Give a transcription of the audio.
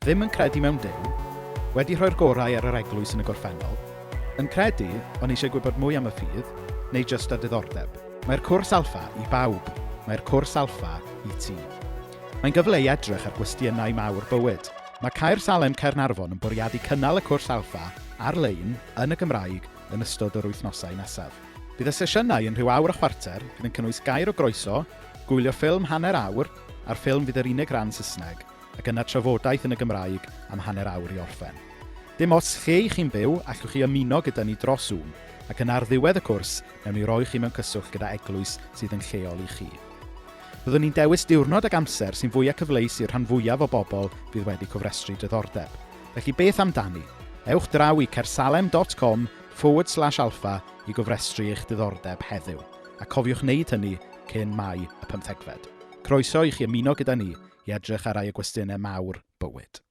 Ddim yn credu mewn Duw, wedi rhoi'r gorau ar yr eglwys yn y gorffennol, yn credu ond eisiau gwybod mwy am y ffydd, neu jyst â diddordeb. Mae'r cwrs Alffa i bawb. Mae'r cwrs Alffa i ti. Mae'n gyfle i edrych ar gwestiynau mawr bywyd. Mae Caersalem Caernarfon yn bwriadu cynnal y cwrs Alffa ar-lein, yn y Gymraeg, yn ystod yr wythnosau nesaf. Bydd y sesiynau yn rhyw awr a chwarter, fydd yn cynnwys gair o groeso, gwylio ffilm hanner awr, a'r ffilm fydd yr unig ran Saesneg, ac yna trafodaeth yn y Gymraeg am hanner awr i orffen. Dim ots lle i chi'n byw, allwch chi ymuno gyda ni dros Zoom, ac yna ar ddiwedd y cwrs, newn ni roi chi mewn cyswllt gyda eglwys sydd yn lleol i chi. Byddwn ni'n dewis diwrnod ac amser sy'n fwya cyfleus i'r rhan fwyaf o bobl fydd wedi cofrestru diddordeb. Felly beth amdani? Ewch draw i caersalem dot com forward slash alpha i gofrestru eich diddordeb heddiw, a cofiwch wneud hynny cyn Mai y pymthegfed. Croeso i chi ymuno gyda ni i edrych ar rai o gwestiynau mawr bywyd.